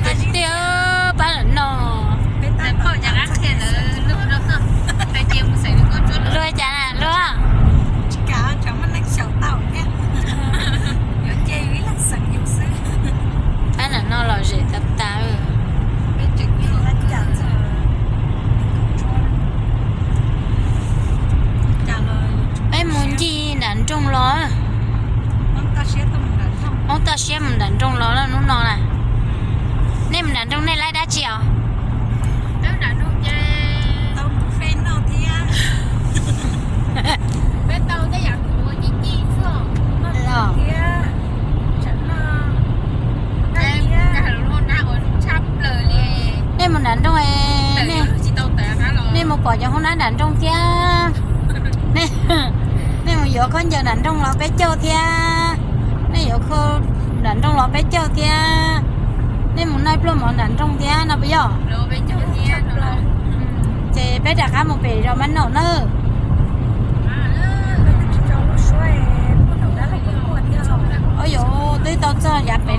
Tiag tiag, pab lawm no. Luag cas na, luag. Pab lawm no lom zem tas tas. Peb mus ncig nram nroog los. Hmoob toj siab mus nram nroog los hnub no na. Nej mus nram nroog nej laib dab tsi os? Nej mus nram nroog, nej mus pom cov hoob nab nram nroog thiab. Nej mus yuav khaub ncaws nram nroog los peb caug thiab. Nej yuav khaub nram nroog los peb caug thiab. Nej mus noj pluaj mov nram nroog thiab no puas yog? Ces peb rov qab mus pem zos Mab Nom nawb. Ua yuav twb tau txog yav pem.